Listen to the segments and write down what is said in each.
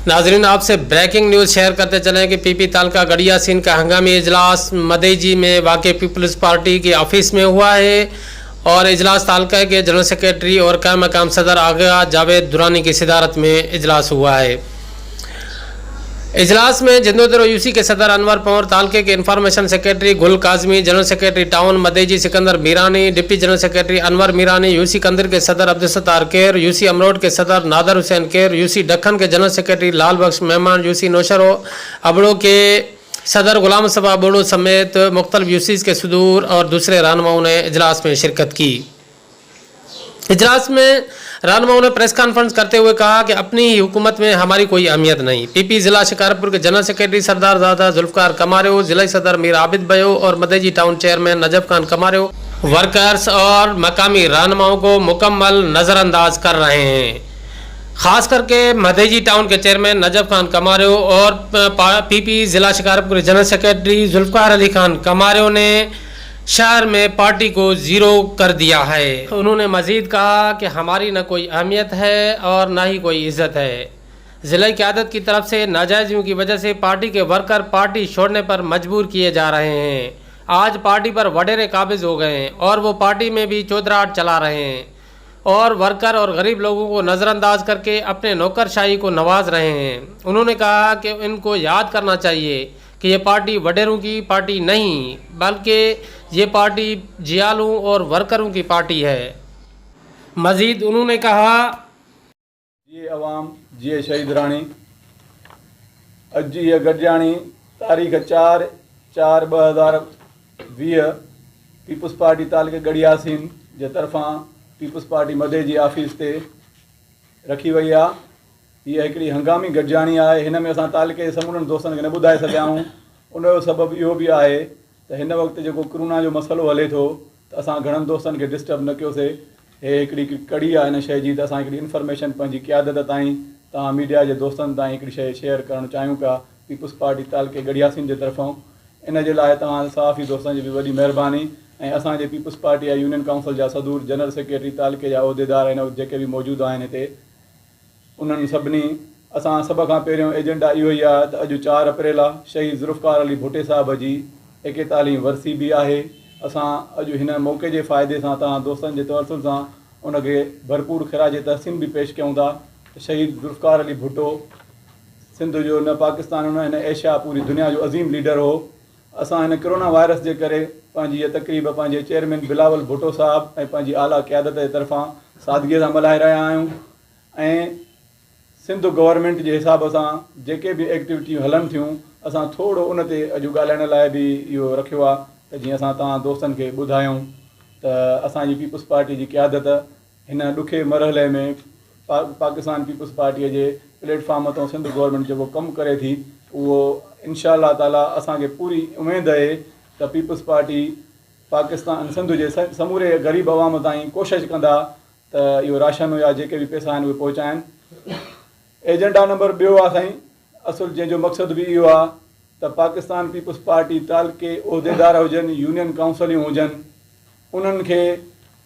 नाजरीन, आपसे breaking news share करते चलें कि पीपी तालका गढ़ी यासीन का हंगामी इजलास मदेजी में वाक़ पीपल्स पार्टी के ऑफिस में हुआ है और इजलास तालका के जनरल सेक्रेटरी और कायम मकाम सदर आगा जावेद दुरानी की सदारत में इजलास हुआ है। इजलास में जिंदोदरो यूसी के सदर अनवर पंवर, तालके के information secretary Gul Kazmi, general secretary town Madeji Sikandar Mirani, deputy general secretary Anwar Mirani, UC Kandir के सदर अब्दुल सत्तार केर, यूसी अमरोड के सदर नादर हुसैन केर, यूसी दखन के general secretary Lal Bakhsh Memon, UC Naushahro Abro के सदर गुलाम मुस्तफ़ा बोड़ो समेत मुख्तलिफ यूसीज के सदूर और दूसरे रहनुमाओं ने इजलास में शिरकत की। इजलास में रहनुमाओं ने प्रेस कॉन्फ्रेंस करते हुए कहा कि अपनी ही हुकूमत में हमारी कोई अहमियत नहीं। पीपी ज़िला शिकारपुर के जनरल सेक्रेटरी सरदार ज़ादा जुल्फ़कार कमारियो, ज़िला सदर मीर आबिद बयो और मदेजी टाउन चेयरमैन नजफ खान कमारियो वर्कर्स और मकामी रहनुमाओं को मुकम्मल नज़रअंदाज कर रहे हैं। ख़ास करके मदेजी टाउन के चेयरमैन नजफ खान कमारियो और पीपी ज़िला शिकारपुर के जनरल सेक्रेटरी जुल्फ़कार अली खान कमारियो ने शहर में पार्टी को ज़ीरो कर दिया है। उन्होंने मज़ीद कहा कि हमारी न कोई अहमियत है और न ही कोई इज़्ज़त है। ज़िला क़यादत की तरफ से नाजायज़ियों की वजह से पार्टी के वर्कर पार्टी छोड़ने पर मजबूर किए जा रहे हैं। आज पार्टी पर वडेरे काबिज़ हो गए हैं और वो पार्टी में भी चौधराहट चला रहे हैं और वर्कर और गरीब लोगों को नज़रअंदाज करके अपने नौकरशाही को नवाज रहे हैं। उन्होंने कहा कि इनको याद करना चाहिए कि ये पार्टी वडेरों की पार्टी नहीं, बल्कि ये पार्टी जियालों और वर्करों की पार्टी है। मज़ीद उन्होंने कहा, जीए अवाम, जीए शहीद राणी। अॼु जी हीअ गॾिजाणी तारीख़ 4/4/2020 पीपल्स पार्टी तालुके गढ़ियासीन जे तरफ़ां पीपल्स पार्टी मदे जी ऑफिस ते रखी वई आहे। हीअ हिकिड़ी हंगामी गॾिजाणी आहे। हिन में असां तालुके जे समूरनि दोस्तनि खे न ॿुधाए सघिया आहियूं। उनजो सबबु इहो बि आहे त हिन वक़्तु जेको कोरोना जो मसइलो हले थो त असां घणनि दोस्तनि खे डिस्टर्ब न कयोसीं। हे हिकिड़ी कड़ी आहे हिन शइ जी त असां हिकिड़ी इन्फॉर्मेशन पंहिंजी क़यादत ताईं, तव्हां मीडिया जे दोस्तनि ताईं हिकिड़ी शइ शेयर करणु चाहियूं पिया पीपल्स पार्टी तालुके गढ़ियासीन जे तरफ़ां। इन जे लाइ तव्हां सहाफ़ी दोस्तनि जी बि वॾी महिरबानी ऐं असांजे पीपल्स पार्टी या यूनियन काउंसिल जा सदूर, जनरल सेक्रेटरी, तालुके जा उहिदेदार हिन वक़्तु जेके बि मौजूदु आहिनि हिते, उन्हनि सभिनी असां सभ खां पहिरियों एजेंडा इहो ई आहे त अॼु 4 अप्रैल आहे, शहीद ज़ुल्फ़कार अली भुट्टे साहब जी 41वीं वरसी बि आहे। असां अॼु हिन मौक़े जे फ़ाइदे सां तव्हां दोस्तनि जे तवसुल सां उनखे भरपूर ख़िराज तहसीन बि पेश कयूं था त शहीद ज़ुल्फ़कार अली भुट्टो सिंध जो न, पाकिस्तान न, हिन एशिया, पूरी दुनिया जो अज़ीम लीडर हो। असां हिन कोरोना वायरस जे करे पंहिंजी हीअ तक़रीब पंहिंजे चेयरमैन बिलावल भुट्टो साहब ऐं पंहिंजी आला क़यादत जे तरफ़ां सादगीअ सां मल्हाए रहिया आहियूं ऐं सिंध गवर्नमेंट जे हिसाब सां जेके बि एक्टिविटियूं हलनि थियूं, असां थोरो उन ते अॼु ॻाल्हाइण लाइ बि इहो रखियो आहे त जीअं असां तव्हां दोस्तनि खे ॿुधायूं त असांजी पीपल्स पार्टी जी क़यादत हिन ॾुखे मरहले में पाकिस्तान पीपल्स पार्टीअ जे प्लेटफॉर्म ते सिंध गवर्नमेंट जेको कमु करे थी, उहो इनशा ताला असांखे पूरी उमेद आहे त पीपल्स पार्टी पाकिस्तान सिंध जे समूरे ग़रीब अवाम ताईं कोशिशि कंदा त इहो राशन या जेके बि पैसा आहिनि, उहे पहुचाइनि। एजेंडा नंबर ॿियो आहे साईं, असुलु जंहिंजो मक़सदु बि इहो आहे त पाकिस्तान पीपल्स पार्टी तालुके उहिदेदार हुजनि, यूनियन काउंसिलियूं हुजनि, उन्हनि खे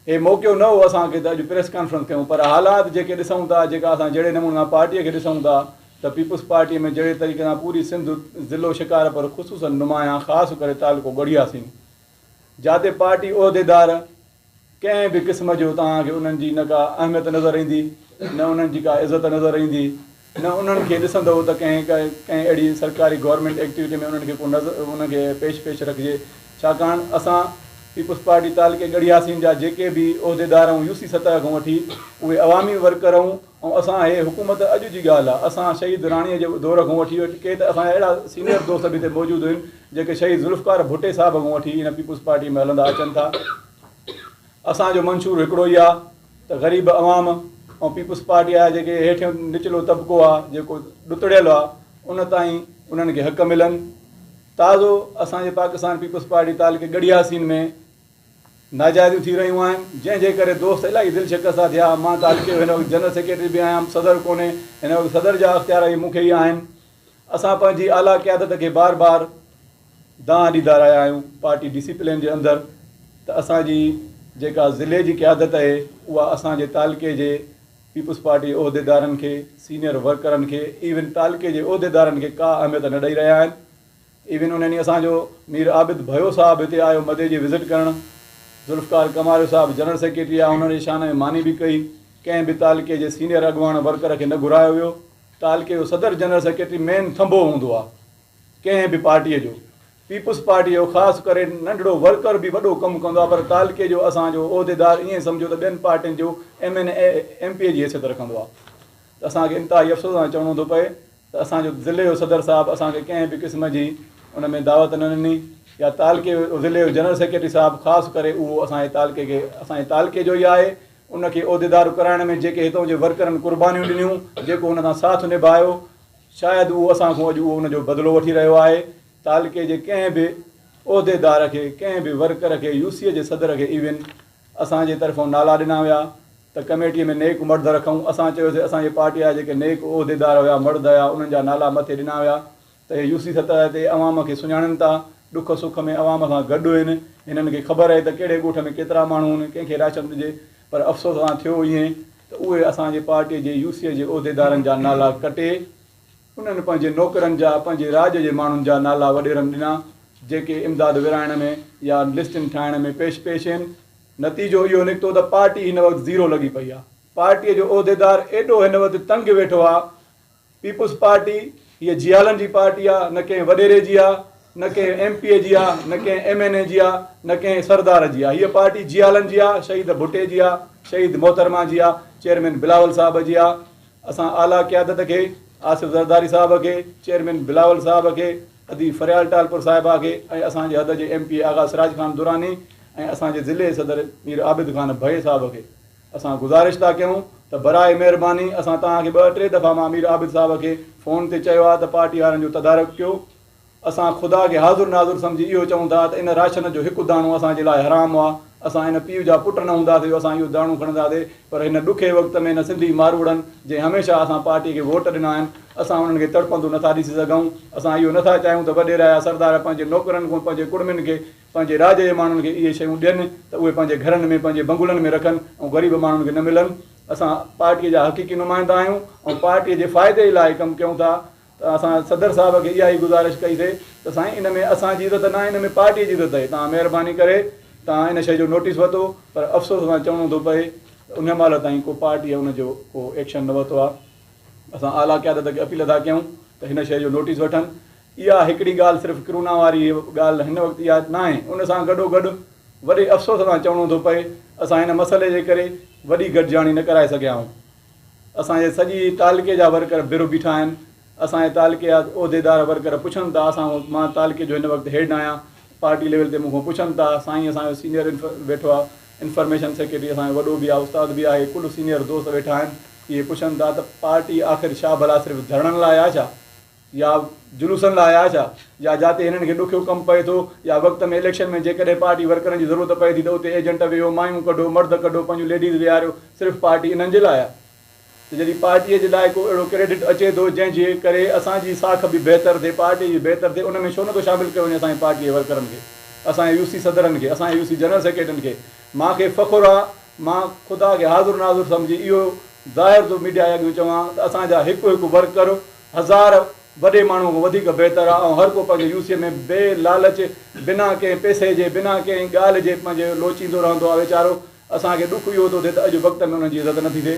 हे मौक़ो न हो असांखे त अॼु प्रेस कॉन्फ्रेंस कयूं, पर हालात जेके ॾिसूं था, जेका असां जहिड़े नमूने सां पार्टीअ खे ॾिसूं था त पीपल्स पार्टीअ में जहिड़े तरीक़े सां पूरी सिंध, ज़िलो शिकारपुर ख़ुसूसन नुमायां, ख़ासि करे तालुको गढ़ियासीन, जाते पार्टी उहिदेदार कंहिं बि क़िस्म जो तव्हांखे उन्हनि जी न का अहमियत नज़र ईंदी, न उन्हनि जी का इज़त नज़र ईंदी, न उन्हनि खे ॾिसंदव त कंहिं कंहिं अहिड़ी सरकारी गवर्नमेंट एक्टिविटी में उन्हनि खे को नज़र उनखे पेश पेश रखिजे। छाकाणि असां पीपल्स पार्टी तालुके गढ़ियासीन जा जेके बि उहिदेदार आहियूं, यूसी सतह खां वठी उहे अवामी वर्कर आहियूं ऐं असां हे हुकूमत अॼु जी ॻाल्हि आहे, असां शहीद राणीअ जे दौर खां वठी के त असांजा अहिड़ा सीनियर दोस्त बि हिते मौजूदु आहिनि, जेके शहीद ज़ुल्फ़कार भुट्टे साहब खां वठी हिन पीपल्स पार्टी में हलंदा अचनि था। असांजो मंशूर हिकिड़ो ई आहे त ग़रीब अवाम ऐं पीपल्स पार्टी आहे, जेके हेठियों निचिलो तबिको आहे, जेको ॾुतड़ियल आहे, उन ताईं उन्हनि खे हक़ मिलनि। ताज़ो असांजे पाकिस्तान पीपल्स पार्टी तालुके गढ़ियासीन में नाजायज़ियूं थी रहियूं आहिनि, जंहिंजे करे दोस्त इलाही दिलि शिकस्ता थिया। मां तालुके जो हिन वक़्तु जनरल सेक्रेटरी बि आहियां, सदर कोन्हे। हिन वक़्तु सदर जा अख़्तियार बि मूंखे ई आहिनि। असां पंहिंजी आला क़यादत खे बार बार दांह ॾींदा रहिया आहियूं पार्टी डिसिप्लिन जे अंदरि त असांजी जेका ज़िले जी क़यादत आहे, उहा असांजे तालुके जे پيپلز پارٽي جي عهديدارن کي، سينئر ورڪرن کي، ايون تعلقي جي عهديدارن کي ڪا اهميت نه ڏئي رهيا آهن. ايون ان ڏينهن اسان جو مير عابد ڀيو صاحب هتي آيو مدي جي وزٽ ڪرڻ، ذوالفقار ڪماريو صاحب جنرل سيڪريٽري آ انهن جي شان ۾ ماني به ڪئي، ڪنهن به تعلقي جي سينئر اڳواڻ ورڪر کي نه گهرايو ويو. تعلقي جو صدر جنرل سيڪريٽري مين ٿنڀو هوندو آ ڪنهن به پارٽيء جو. پيپلز پارٽيء جو خاص ڪري ننڍڙو ورڪر به وڏو ڪم ڪندو آ پر تعلقي جو اسان جو عهديدار ائين سمجهو ته ٻين پارٽين جو M N A M P A جي حيثيت رکندو آ ته اسان کي انتهائي افسوس سان چوڻو ٿو پئي ته اسان جو ضلعي جو صدر صاحب اسان کي ڪنهن به قسم جي ان ۾ دعوت نه ڏني يا تعلقي ضلعي جو جنرل سيڪريٽري صاحب خاص ڪري اهو اسان جي تعلقي کي اسان جي تعلقي جو ئي آهي ان کي عهديدار ڪرائڻ ۾ جيڪي هتون جي ورڪرن قربانيون ڏنيون جيڪو ان سان ساٿ نڀايو شايد اهو اسان کان اڄ اهو ان جو بدلو وٺي رهيو آهي. تعلقي جي ڪنهن به عهديدار کي، ڪنهن به ورڪر کي، يو سيء جي صدر کي ايون اسان جي طرفون نالا ڏنا ويا ته ڪميٽيء ۾ نيڪ مرد رکون. اسان چيوسين اسان جي پارٽيء جا جيڪي نيڪ عهديدار هيا، مرد هيا، انهن جا نالا مٿي ڏنا ويا ته اهي يو سي سطح تي عوام کي سڃاڻن ٿا، ڏک سک ۾ عوام سان گڏ آهن، هنن کي خبر آهي ته ڪهڙي ڳوٺ ۾ ڪيترا ماڻهو آهن، ڪنهن کي راشن ڏجي. پر افسوس سان ٿيو ائين ته اهي اسان جي پارٽيء جي يو سيء جي عهديدارن جا نالا ڪٽي انهن پنهنجي نوڪرن جا، پنهنجي راڄ جي ماڻهن جا نالا وڏيرن ڏنا، جيڪي امداد ورهائڻ ۾ يا لسٽن ٺاهڻ ۾ پيش پيش آهن. نتيجو اهو نڪتو ته پارٽي هن وقت زيرو لڳي پئي آهي. پارٽيء جو عهديدار ايڏو هن وقت تنگ ويٺو آهي پيپلز پارٽي هيء جيالن جي پارٽي آ، نه ڪنهن وڏيري جي آ، نه ڪنهن ايم پي اي جي آ، نه ڪنهن ايم اين اي جي آ، نه ڪنهن سردار جي آ. هيء پارٽي جيالن جي آ، شهيد ڀٽي جي آ، شهيد محترمه جي آ، چيئرمين بلاول صاحب جي آ. اسان اعليٰ قيادت کي، آصف زرداري صاحب کي، چيئرمين بلاول صاحب کي، ادي فريال ٽالپر صاحبه کي ۽ اسان جي حد جي M P A Agha Siraj Khan Durrani ۽ اسان جي ضلعي صدر مير عابد خان ڀئي صاحب کي اسان گذارش ٿا ڪيون ته براء مهرباني اسان توهان کي ٻه ٽي دفعا مان مير عابد صاحب کي فون تي چيو آهي ته پارٽي وارن جو تدارڪ ڪيو. اسان خدا کي حاضر ناظر سمجهي اهو چئون ٿا ته ان راشن جو هڪ داڻو اسان جي لاء حرام آ. اسان ان پيء جا پٽ نه هونداسي جو اسان اهو داڻو کڻنداسي پر هن ڏکي وقت ۾ هن سنڌي ماروئڙن جنهن هميشه اسان پارٽي کي ووٽ ڏنا آهن اسان انهن کي تڙپندو نٿا ڏسي سگهون. اسان اهو نٿا چاهيون ته وڏيرا يا سردار پنهنجي نوڪرن کان پنهنجي ڪڙمين کي پنهنجي راڄ جي ماڻهن کي اهي شيون ڏين ته اهي پنهنجي گهرن ۾ پنهنجي بنگلن ۾ رکن ۽ غريب ماڻهن کي نه ملن. اسان پارٽيء جا حقيقي نمائندا آهيون ۽ پارٽيء جي فائدي لاء ڪم ڪيون ٿا ته اسان صدر صاحب کي اها ئي گذارش ڪئي سي ته سائين ان ۾ اسان جي عزت ناهي ان ۾ پارٽيء جي عزت آهي توهان مهرباني ڪري توهان ان شيء جو نوٽيس ورتو پر افسوس سان چوڻو ٿو پئي ته ان مهل تائين ڪو پارٽيء ان جو ڪو ايڪشن نه ورتو آهي. اسان اعليٰ قيادت کي اپيل ٿا ڪيون ته هن شيء جو نوٽيس وٺن. اها هڪڙي ڳالهه صرف ڪرونا واري ڳالهه هن وقت اها ناهي ان سان گڏو گڏ وڏي افسوس سان چوڻو ٿو پئي اسان هن مسئلي جي ڪري وڏي گڏجاڻي نه ڪرائي سگهيا آهيون. اسان جي سڄي تعلقي جا ورڪر بر بيٺا آهن. اسان جي تعلقي جا عهديدار ورڪر پڇن ٿا اسان مان تعلقي جو هن وقت هيڊ آهيان پارٽي ليول تي مون کان پڇن ٿا سائين اسان جو سينئر ويٺو آهي انفارميشن سيڪريٽري اسان جو وڏو به آهي استاد به آهي ڪل سينئر دوست ويٺا آهن اهي پڇن ٿا ته پارٽي آخر ڇا ڀلا صرف ڌرڻن لاء آهي ڇا يا جلوسن لاء آهي ڇا يا جاتي هنن کي ڏکيو ڪم پئي ٿو يا وقت ۾ اليڪشن ۾ جيڪڏهن پارٽي ورڪرن جي ضرورت پئي ٿي ته اتي ايجنٽ ويهو مايون ڪڍو مرد ڪڍو پنهنجون ليڊيز ويهاريو صرف پارٽي انهن جي لاء آهي ته جڏهن پارٽيء جي لاء ڪو اهڙو ڪريڊٽ اچي ٿو جنهن جي ڪري اسان جي ساک به بهتر ٿئي، پارٽيء جي بهتر ٿئي، ان ۾ ڇو نه ٿو شامل ڪيو وڃي اسان جي پارٽيء جي ورڪرن کي، اسان جي يو سي صدرن کي، اسان جي يو سي جنرل سيڪريٽرين کي. مان کي فخر آ، مان خدا کي حاضر ناظر سمجهي اهو ظاهر ٿو ميڊيا جي اڳيون چوان ته اسان جا هڪ هڪ ورڪر هزار وڏي ماڻهوء کان وڌيڪ بهتر آ ۽ هر ڪو پنهنجي يو سيء ۾ بي لالچ، بنا ڪنهن پئسي جي، بنا ڪنهن ڳالهه جي پنهنجي لوچيندو رهندو آ ويچارو. اسان کي ڏک اهو ٿو ٿئي ته اڄ وقت ۾ انهن جي عزت نٿي ٿئي.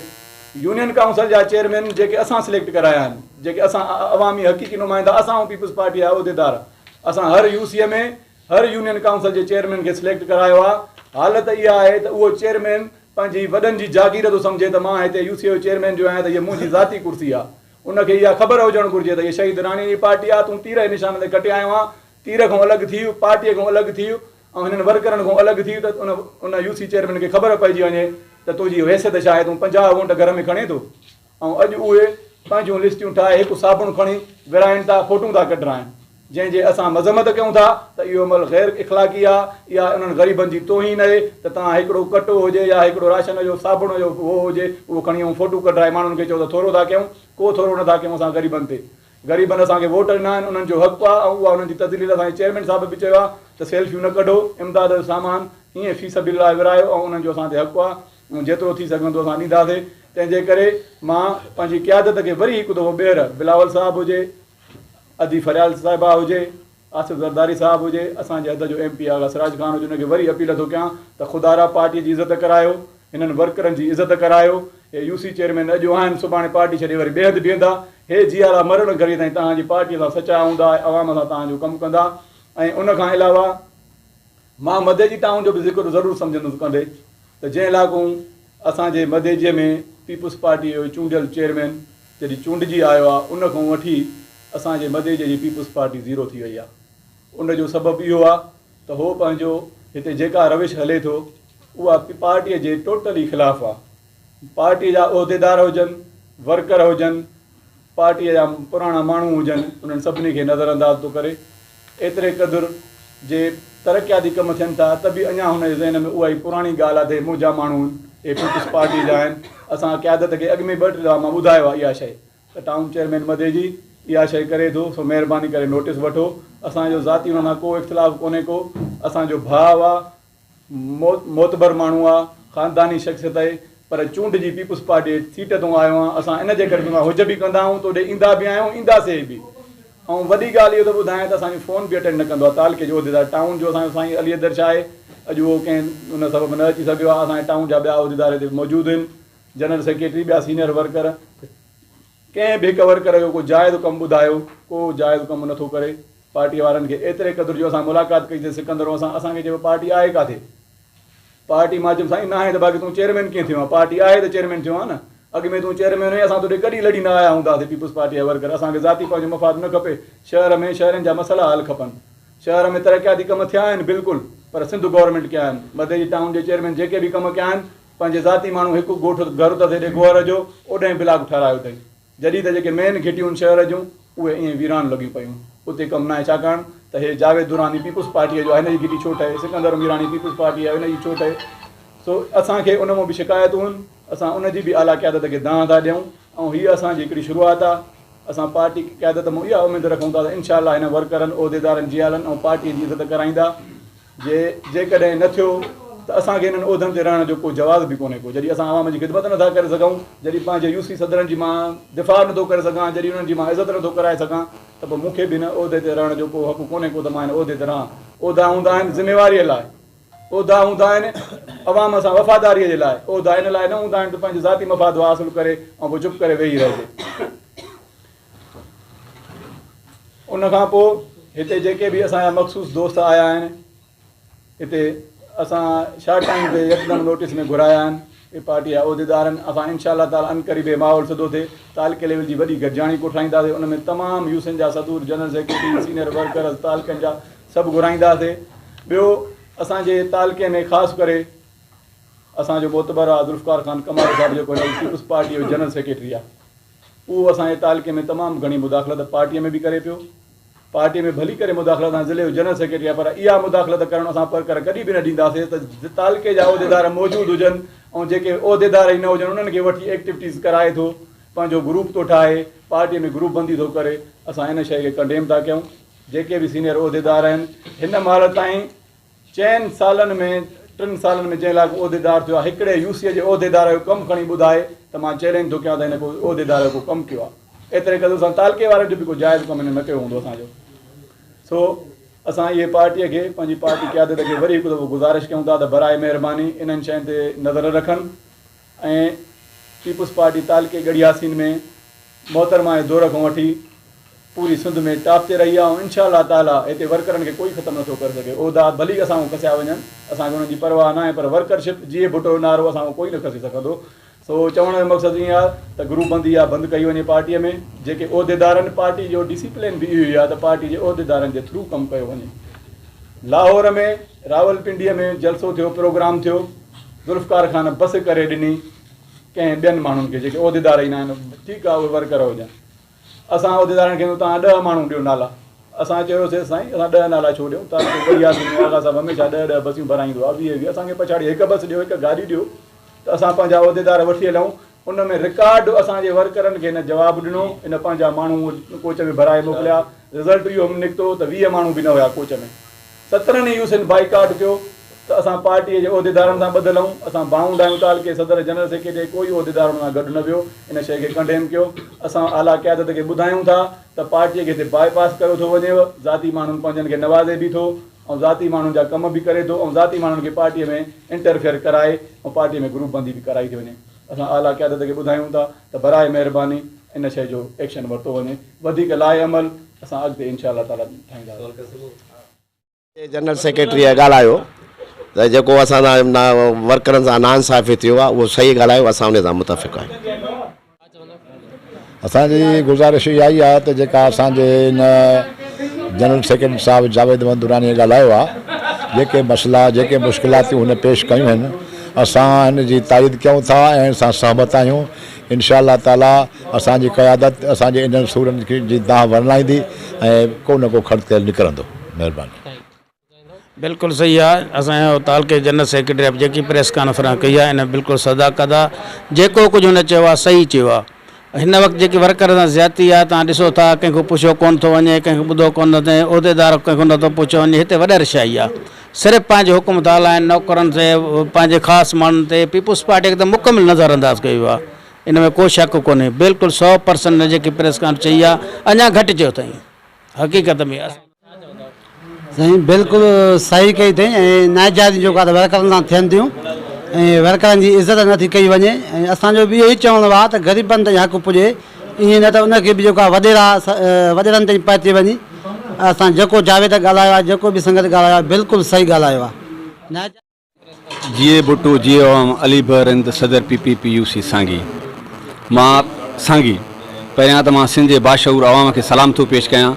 يونين ڪائونسل جا چيئرمين جيڪي اسان سليڪٽ ڪرايا آهن، جيڪي اسان عوامي حقيقي نمائندا اسان آهيون پيپلز پارٽي جا عهديدار، اسان هر يو سي ۾ هر يونين ڪائونسل جي چيئرمين کي سليڪٽ ڪرايو آهي. حالت اها آهي ته اهو چيئرمين پنهنجي وڏن جي جاگير ٿو سمجهي ته مان هتي يو سي جو چيئرمين جو آهيان ته هيء منهنجي ذاتي ڪرسي آهي. ان کي اها خبر هجڻ گهرجي ته هيء شهيد راڻي جي پارٽي آهي، تون تير جي نشان تي ڪٽي آيو آهين، تير کان الڳ ٿي، پارٽيء کان الڳ ٿي ۽ هنن ورڪرن کان الڳ ٿي ته ان ان يو سي چيئرمين کي خبر پئجي وڃي ته تنهنجي حيثيت ڇا آهي، تون 50 وونٽ گهر ۾ کڻين ٿو ۽ اڄ اهي پنهنجون لسٽيون ٺاهي هڪ صابڻ کڻي ورهائين ٿا، فوٽون ٿا ڪڍرائين، جنهن جي اسان مذمت ڪيون ٿا ته اهو عمل غير اخلاقي آهي، اها انهن غريبن جي توهين آهي ته توهان هڪڙو ڪٽو هجي يا هڪڙو راشن جو صابڻ جو اهو هجي اهو کڻي ۽ فوٽو ڪڍرائي ماڻهن کي چئو ته ٿورو ٿا ڪيون، ڪو ٿورو نه ٿا ڪيون اسان غريبن تي. غريبن اسان کي ووٽ ڏنا آهن انهن جو حق آهي ۽ اها انهن جي تذليل اسان جي چيئرمين صاحب به چيو آهي ته سيلفيون نه ڪڍو امداد جو سامان ائين في سبيل الله ورهايو ۽ انهن جو اسان تي حق آهي ۽ جيترو ٿي سگهندو اسان ڏينداسي. تنهن جي ڪري مان پنهنجي قيادت کي وري هڪ دفعو ٻيهر بلاول صاحب هجي، ادي فريال صاحبه هجي، آصف زرداري صاحب هجي، اسان جي حد جو ايم پي آغا سراج خان هجي ان کي وري اپيل ٿو ڪيان ته خدارا پارٽي جي عزت ڪرايو، هنن ورڪرن جي عزت ڪرايو، هي يو سي چيئرمين اڄ آهن سڀاڻي پارٽي ڇڏي وري ٻئي هنڌ بيهندا، هي جيئارا مرڻ گهڙي تائين توهان جي پارٽي سان سچا هوندا ۽ عوام سان توهان جو ڪم ڪندا ۽ ان کان علاوه مان مدئجي ٽائون جو به ذڪر ضرور سمجهندس ڪندي ته جنهن لاڪون اسان جي مدئجي ۾ پيپلز پارٽي جو چونڊيل چيئرمين جڏهن چونڊجي آيو آ ان کان وٺي اسان جي مدئجي جي پيپلز پارٽي زيرو ٿي وئي آ ان جو سبب اهو آ ته هو پنهنجو هتي جيڪا روش هلي ٿو اها پارٽي جي ٽوٽلي خلاف آ پارٽي جا عهديدار هجن ورڪر هجن پارٽيء جا پراڻا ماڻهو هجن، انهن سڀني کي نظرانداز ٿو ڪري. ايتري قدر جي ترقياتي ڪم ٿين ٿا ته به اڃا هن جي ذهن ۾ اها ئي پراڻي ڳالهه آهي ته هي منهنجا ماڻهو آهن، هي پيپلز پارٽيء جا آهن. اسان قيادت کي اڳ ۾ ٻه ٽي دفعا مان ٻڌايو آهي اها شيء ته ٽائون چيئرمين مديجي اها شيء ڪري ٿو سو مهرباني ڪري نوٽيس وٺو. اسان جو ذاتي هن سان ڪو اختلاف ڪونهي ڪو. اسان جو ڀاء آهي. معتبر ماڻهو آ، خانداني شخصيت آهي، پر چونڊجي پيپلز پارٽي جي سيٽ تون آيو آن، اسان ان جي ڪري توسان حج به ڪندا آهيون، توڏي ايندا به آهيون، اينداسين به. ۽ وڏي ڳالهه اهو ٿو ٻڌايان ته اسان جو فون به اٽينڊ نه ڪندو آ، تعلقي جو عهديدار ٽائون جو اسان جو سائين علي حيدر شاهه آهي، اڄ اهو ڪنهن ان سبب نه اچي سگهيو آ، اسان جي ٽائون جا ٻيا عهديدار هتي موجود آهن، جنرل سيڪريٽري، ٻيا سينئر ورڪر. ڪنهن به هڪ ورڪر جو ڪو جائز ڪم ٻڌايو، ڪو جائز ڪم نه ٿو ڪري. پارٽيء وارن کي ايتري قدر جو اسان ملاقات ڪئي سي سڪندرون سان، اسان کي چيو پارٽي آهي ڪاٿي؟ پارٽي مان چيم سائين ناهي ته باقي تون چيئرمين ڪيئن ٿيو آن؟ پارٽي آهي ته چيئرمين ٿيو آن نه، اڳ ۾ تون چيئرمين هئين اسان توڏي ڪڏهن لڙي نه آيا هونداسين پيپلز پارٽيء جا ورڪر، اسان کي ذاتي پنهنجو مفاد نه کپي، شهر ۾ شهرين جا مسئلا حل کپن. شهر ۾ ترقياتي ڪم ٿيا آهن بلڪل پر سنڌ گورنمينٽ ڪيا آهن، مدئجي ٽائون جي چيئرمين جيڪي به ڪم ڪيا آهن پنهنجي ذاتي ماڻهو هڪ ڳوٺ گهر اٿس هيڏي گوهر جو اوڏهين بلاڪ ٺهرايو اٿئي. جڏهن ته جيڪي مين گهٽيون آهن شهر جون اهي ائين ويران لڳيون پيون اتي ڪم ناهي ڇاڪاڻ ته هي جاويد دراني پيپلز پارٽيء جو آهي هن جي گهٽي ڇو ٺهي سڪندر ميراڻي پيپلز پارٽيء جو آهي هن جي ڇو ٺهي سو اسان کي ان مان به شڪايتون آهن اسان ان جي به اعليٰ قيادت کي دانهن ٿا ڏيون ۽ هيء اسان جي هڪڙي شروعات آهي اسان پارٽي قيادت مان اها اميد رکون ٿا ته انشاء الله هن ورڪرن عهديدارن جيالن ۽ پارٽيء جي عزت ڪرائيندا جي جيڪڏهن نه ٿيو ته اسان کي انهن عهدن تي رهڻ جو ڪو جواز به ڪونهي ڪو جڏهن اسان عوام جي خدمت نٿا ڪري سگهون جڏهن پنهنجي يو سي صدرن جي مان دفاع نٿو ڪري سگهان جڏهن انهن جي مان عزت نٿو ڪرائي سگهان ته پوء مون کي به هن عهدي تي رهڻ جو ڪو حق ڪونهي ڪو ته مان هن عهدي تي رهان عهدا هوندا آهن ذميواريء لاء عهدا هوندا آهن عوام سان وفاداريء جي لاء عهدا ان لاء نه هوندا آهن ته پنهنجي ذاتي مفاد حاصل ڪري ۽ پوء چپ ڪري ويهي رهجي. ان کان پوء هتي جيڪي به اسان جا مخصوص دوست آيا آهن هتي اسان شارٽ ٽائيم تي يڪدم نوٽيس ۾ گهرايا آهن اهي پارٽي جا عهديدار آهن اسان انشاء الله تعالٰي عنقريب هي ماحول سڌو ٿئي تعلقي ليول جي وڏي گڏجاڻي ڪوٺرائينداسين ان ۾ تمام يوسين جا صدور جنرل سيڪريٽري سينئر ورڪرز تعلقن جا سڀ گهرائينداسين ٻيو اسان جي تعلقي ۾ خاص ڪري اسان جو معتبر آ ذوالفقار خان ڪمارو صاحب جيڪو هن پيپلز پارٽي جو جنرل سيڪريٽري آ اهو اسان جي تعلقي ۾ تمام گهڻي مداخلت پارٽيء ۾ به ڪري پيو. پارٽيء ۾ ڀلي ڪري مداخلت اسان ضلعي جو جنرل سيڪريٽري آهي پر اها مداخلت ڪرڻ اسان پرڪر ڪڏهن به نه ڏينداسين ته تعلقي جا عهديدار موجود هجن ۽ جيڪي عهديدار ئي نه هجن انهن کي وٺي ايڪٽيوٽيز ڪرائي ٿو پنهنجو گروپ ٿو ٺاهي پارٽيء ۾ گروپ بندي ٿو ڪري اسان ان شيء کي ڪنڊيم ٿا ڪيون جيڪي به سينئر عهديدار آهن هن مهل تائين چئن سالن ۾ ٽن سالن ۾ جنهن لاء ڪو عهديدار ٿيو آهي هڪڙي يو سيء جي عهديدار جو ڪم کڻي ٻڌائي ته مان چئلينج ٿو ڪيان ته هن ڪو عهديدار جو ڪو ڪم ڪيو آهي ايتري قدر اسان تعلقي وارن جو به ڪو جائز ڪم هن نه ڪيو هوندو اسان جو سو اسان اهي پارٽيء کي پنهنجي پارٽي قيادت کي وري هڪ دفعو گذارش ڪيون ٿا ته برائي مهرباني انهن شين تي نظر رکن ۽ پيپلز پارٽي تعلقي ڳڙهياسين ۾ محترمه جي دور کان وٺي پوري سنڌ ۾ ٽاپ تي رهي آهي ۽ انشاء الله تعالي هتي ورڪرن کي ڪوئي ختم نٿو ڪري سگهي عهدا ڀلي اسان کان کسيا وڃن اسان کي انهن جي پرواهه ناهي پر ورڪرشپ جيئي ڀٽو جو نعرو اسان کان ڪوئي نه کسي سگهندو سو چوڻ جو مقصد ائين آهي ته گروپ بندي اها بند ڪئي وڃي پارٽي ۾ جيڪي عهديدارن پارٽي جو ڊسيپلين به اهو ئي آهي ته پارٽي جي عهديدارن جي ٿرو ڪم ڪيو وڃي لاهور ۾ راولپنڊي ۾ جلسو ٿيو پروگرام ٿيو ذوالفقار خان بس ڪري ڏني ڪنهن ٻين ماڻهن کي جيڪي عهديدار ئي نه آهن ٺيڪ آهي اهي ورڪر هجن اسان عهديدارن کي توهان ڏهه ماڻهو ڏيو نالا اسان چيوسي سائين اسان ڏهه نالا ڇو ڏيون توهان کي ڳڙهي ياسين ۾ آغا صاحب هميشه ڏهه ڏهه بسيون ڀرائيندو آهي ويهه ويهه اسان کي پڇاڙي هڪ بس ڏيو هڪ گاڏي ڏيو ته اسان پنهنجا عهديدار وٺي هلون ان ۾ رڪارڊ اسان جي ورڪرن کي هن جواب ڏنو هن پنهنجا ماڻهو ڪوچ ۾ ڀرائي موڪليا رزلٽ اهو نڪتو ته ويهه ماڻهو به نه هيا ڪوچ ۾ سترن ئي يوسين بائيڪاٽ ڪيو. ته اسان پارٽيء جي عهديدارن سان ٻڌل آهيون، اسان بائونڊ آهيون تعلقي صدر، جنرل سيڪريٽري ڪوئي عهديدار ان سان گڏ نه ويو، ان شيء کي ڪنڊيم ڪيو، اسان اعليٰ قيادت کي ٻڌايون ٿا ته پارٽيء کي هتي باء پاس ڪيو ٿو وڃيو، ذاتي ماڻهن پنهنجن کي نوازي به ٿو ۽ ذاتي ماڻهن جا ڪم به ڪري ٿو ۽ ذاتي ماڻهن کي پارٽيء ۾ انٽرفيئر ڪرائي ۽ پارٽيء ۾ گروپ بندي به ڪرائي ٿي وڃي، اسان اعليٰ قيادت کي ٻڌايون ٿا ته براء مهرباني ان شيء جو ايڪشن ورتو وڃي، وڌيڪ لاء عمل اسان اڳتي انشاء الله تعاليٰ ٺاهينداسين. جنرل سيڪريٽريء ڳالهايو ته جيڪو اسان سان ورڪرن سان ناانصافي ٿيو آهي اهو صحيح ڳالهايو اسان ان سان متفق آهيون. اسان جي گذارش اها ئي آهي ته جيڪا اسان جي هن جنرل سيڪريٽري صاحب جاويد احمد درانيء ڳالهايو آهي جيڪي مسئلا جيڪي مشڪلاتيون هن پيش ڪيون آهن اسان هن جي تائيد ڪيون ٿا ۽ ان سان سهمت آهيون انشاء الله تعالي اسان جي قيادت اسان جي انهن سورن جي دانهن ورنائيندي ۽ ڪو نه ڪو کڙ تيل نڪرندو. مهرباني. بلڪل صحيح آ اسان جو تعلقي جنرل سيڪريٽري به جيڪي پريس ڪانفرنس ڪئي آ ان بلڪل صداقت آ جيڪو ڪجهه هن چيو آ صحيح چيو آ هن وقت جيڪي ورڪر سان زيادتي آ توهان ڏسو ٿا ڪنهن کان پڇيو ڪون ٿو وڃي ڪنهن کان ٻڌو ڪون ٿو وڃي عهديدار ڪنهن کان نٿو پڇيو وڃي هتي وڏير شاهي آ صرف پنهنجو حڪم ٿا هلائن نوڪرن تي پنهنجي خاص ماڻهن تي پيپلز پارٽي کي ته مڪمل نظر انداز ڪيو ويو آ ان ۾ ڪو شڪ ڪونهي بلڪل سو پرسنٽ هن جيڪي پريس ڪانفرنس چئي آ اڃا گهٽ چيو اٿائين حقيقت ۾ اسان. سائين بلڪل صحيح ڪئي اٿئي ۽ ناجائزيون جيڪو آهي ورڪرن سان ٿين ٿيون ۽ ورڪرن جي عزت نٿي ڪئي وڃي ۽ اسان جو به اهو ئي چوڻ آهي ته غريبن تائين حق پڄي ائين نه ته ان کي به جيڪو آهي وڏيرا وڏيرن تائين پهچي وڃي اسان جيڪو جاويد ڳالهايو آهي جيڪو به سنگت ڳالهايو آهي بلڪل صحيح ڳالهايو آهي. جيئي ڀٽو جيئي عوام علي بهرند صدر P P P U C Sangi مان سانگي پهريان ته مان سنڌ جي باشعور عوام کي سلام ٿو پيش ڪيان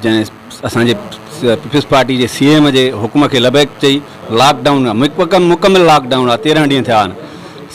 جنهن اسان جي پيپلز پارٽي جي سي ايم جي حڪم کي لبيڪ چئي لاڪ ڊائون مڪمل لاڪ ڊائون آ 13 ڏينهن ٿيا آهن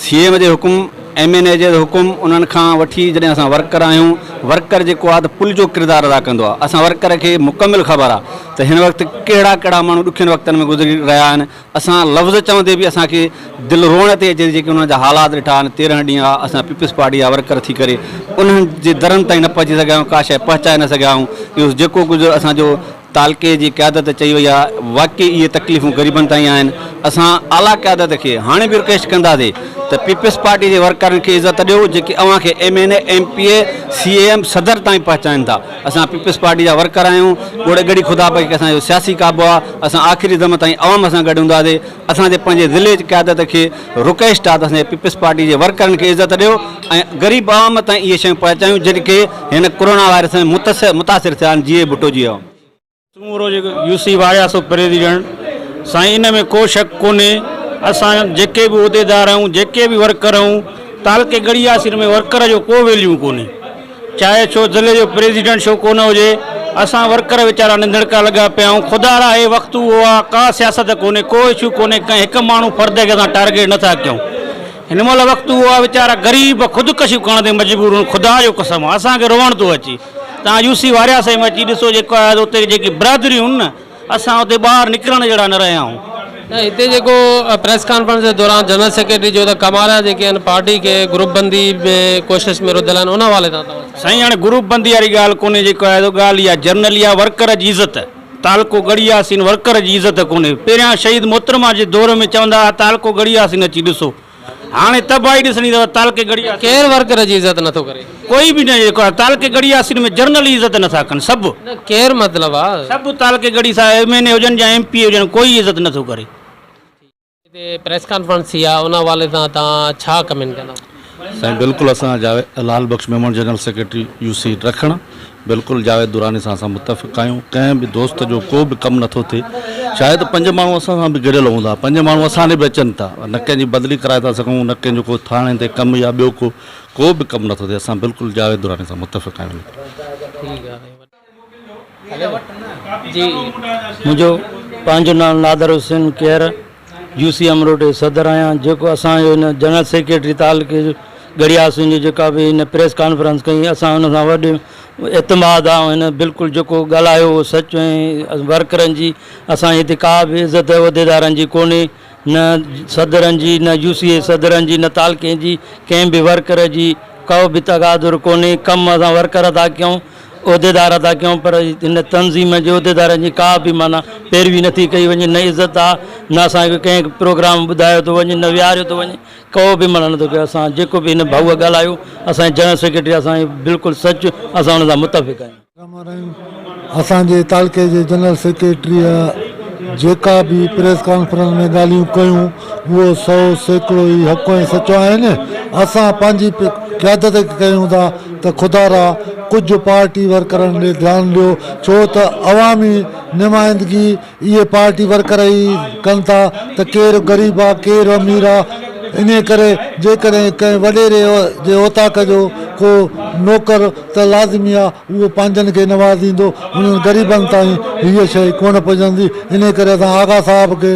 سي ايم جي حڪم ايم اين اي جي حڪم انهن کان وٺي جڏهن اسان ورڪر آهيون ورڪر جيڪو آهي ته پل جو ڪردار ادا ڪندو آهي اسان ورڪر کي مڪمل خبر آهي ته هن وقت ڪهڙا ڪهڙا ماڻهو ڏکين وقتن ۾ گذري رهيا آهن اسان لفظ چوندي به اسان کي دل روئڻ تي اچي ٿي جيڪي انهن جا حالات ڏٺا آهن 13 ڏينهن آهي اسان پيپلز پارٽي جا ورڪر ٿي ڪري انهن جي درن تائين نه پهچي سگهيا آهيون ڪا شيء پهچائي نه سگهيا آهيون اهو جيڪو ڪجهه اسان جو تعلقي جي قيادت چئي وئي آهي واقعي اهي تڪليفون غريبن تائين آهن اسان اعليٰ قيادت کي هاڻي به رڪويسٽ ڪنداسي ته پيپلز پارٽي جي ورڪرن کي عزت ڏيو جيڪي اوهان کي M N A M P A C M صدر تائين پهچائن ٿا اسان پيپلز پارٽي جا ورڪر آهيون ڳوڙ ڳڙي خدا بخش اسان جو سياسي قابو آهي اسان آخري دم تائين عوام سان گڏ هونداسي اسان جي پنهنجي ضلعي جي قيادت کي رڪويسٽ آهي ته اسان جي پيپلز پارٽي جي ورڪرن کي عزت ڏيو ۽ غريب عوام تائين اهي شيون پهچايون جن کي هن ڪورونا وائرس ۾ متاثر ٿيا آهن جيئي ڀٽو جيئي عوام. سومرو جيڪو يو سي وارياسو پريزيڊنٽ سائين ان ۾ ڪو شڪ ڪونهي اسان جيڪي به عهديدار آهيون جيڪي به ورڪر آهيون تعلقي ڳڙهي ياسين ۾ ورڪر جو ڪو ويليو ڪونهي چاهي ڇو ضلعي جو پريزيڊنٽ ڇو ڪونه هجي اسان ورڪر ويچارا ننڌڻڪا لڳا پيا آهيون خدا را هي وقت اهو آ ڪا سياست ڪونهي ڪو اشو ڪونهي ڪنهن هڪ ماڻهو فرد کي اسان ٽارگيٽ نٿا ڪيون هن مهل وقت اهو آ ويچارا غريب خودڪشيون ڪرڻ تي مجبور آهن خدا جو قسم آ اسان کي روئڻ ٿو اچي توهان يو سي وارياسي ۾ اچي ڏسو جيڪو آهي اتي جيڪي برادريون آهن نه اسان اتي ٻاهر نڪرڻ جهڙا نه رهيا آهيون. نه هتي جيڪو پريس ڪانفرنس جي دوران جنرل سيڪريٽري چيو ته ڪماريا جيڪي آهن پارٽي کي گروپ بندي ۾ ڪوشش ۾ رڌل آهن ان حوالي سان توهان ڇا سائين هاڻي گروپ بندي واري ڳالهه ڪونهي جيڪو آهي سو ڳالهه اها جنرل اها ورڪر جي عزت تعلقو ڳڙهي ياسين ورڪر جي عزت ڪونهي پهريان شهيد محترمه جي دور ۾ چوندا هئا تعلقو ڳڙهي ياسين اچي ڏسو هاڻي تباهي ڏسڻي اٿو تعلقي ڳڙهي ياسين. ڪير ورڪر جي عزت نٿو ڪري. ڪوئي به نه جيڪو آهي تعلقي ڳڙهي ياسين ۾ جنرل ئي عزت نٿا ڪن سڀ. نه ڪير مطلب آ. سڀ تعلقي ڳڙهي سا ايم اين اي هجن يا ايم پي اي هجن ڪوئي عزت نٿو ڪري. هتي پريس ڪانفرنس ٿي آ ان حوالي سان توهان ڇا ڪمينٽ ڪندؤ. سائين بلڪل اسان Javed Lal Bakhsh Memon general secretary U C Rakhan بلڪل جاويد دراني سان اسان متفق آهيون ڪنهن به دوست جو ڪو به ڪم نٿو ٿئي شايد پنج ماڻهو اسان سان به گڏيل هوندا پنج ماڻهو اسان ڏي به اچن ٿا نه ڪنهن جي بدلي ڪرائي ٿا سگهون نه ڪنهن جو ڪو ٿاڻي تي ڪم يا ٻيو ڪو ڪو به ڪم نٿو ٿئي اسان بلڪل جاويد دراني سان متفق آهيون. ٺيڪ آهي جي. منهنجو پنهنجو نالو نادر حسين ڪيهر يو سي امروٽ جو صدر آهيان جيڪو اسان جو هن جنرل سيڪريٽري تعلقي جو ڳڙهياسين جو جيڪا به هن پريس ڪانفرنس ڪئي اسان ان سان وڏ اعتماد آ هن بلڪل جيڪو ڳالهايو اهو سچ ۽ ورڪرن جي اسان جي هتي ڪا به عزت عهديدارن جي ڪونهي نه صدرن جي نه يو سي صدرن جي نه تعلقي جي ڪنهن به ورڪر جي ڪو به تغادر ڪونهي ڪم اسان ورڪر ٿا ڪيون عهديدار ٿا ڪيون پر هن تنظيم جي عهديدارن جي ڪا به معنيٰ پيروي نٿي ڪئي وڃي نه عزت آ نه اسان کي ڪنهن پروگرام ٻڌايو ٿو وڃي نه ويهاريو ٿو وڃي ڪو به منع نٿو ڪيو اسان جيڪو به هن ڀائوء ڳالهايو اسان جي جنرل سيڪريٽري اسان جي بلڪل سچ اسان ان سان متفق آهيون. اسان جي تعلقي جي جنرل سيڪريٽريء جيڪا به پريس ڪانفرنس ۾ ڳالهيون ڪيون اهو 100% ئي حق ۽ سچ آهن. اسان پنهنجي قيادت کي ڪيون ٿا ته خدارا ڪجهه پارٽي ورڪرن ڏي ڌيان ڏيو ڇو ته عوامي نمائندگي اهي پارٽي ورڪر ئي ڪن ٿا ته ڪير غريب آ ڪير امير آ انهي ڪري جيڪڏهن ڪنهن وڏيري جي اوطاق جو ڪو نوڪر ته لازمي آ اهو پنهنجن کي نوازيندو انهن غريبن تائين هيء شيء ڪونه پڄندي انهي ڪري اسان آغا صاحب کي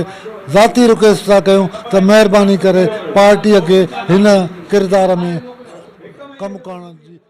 ذاتي رڪويسٽ ٿا ڪيون ته مهرباني ڪري پارٽي کي هن ڪردار ۾ ڪم ڪرڻ جي.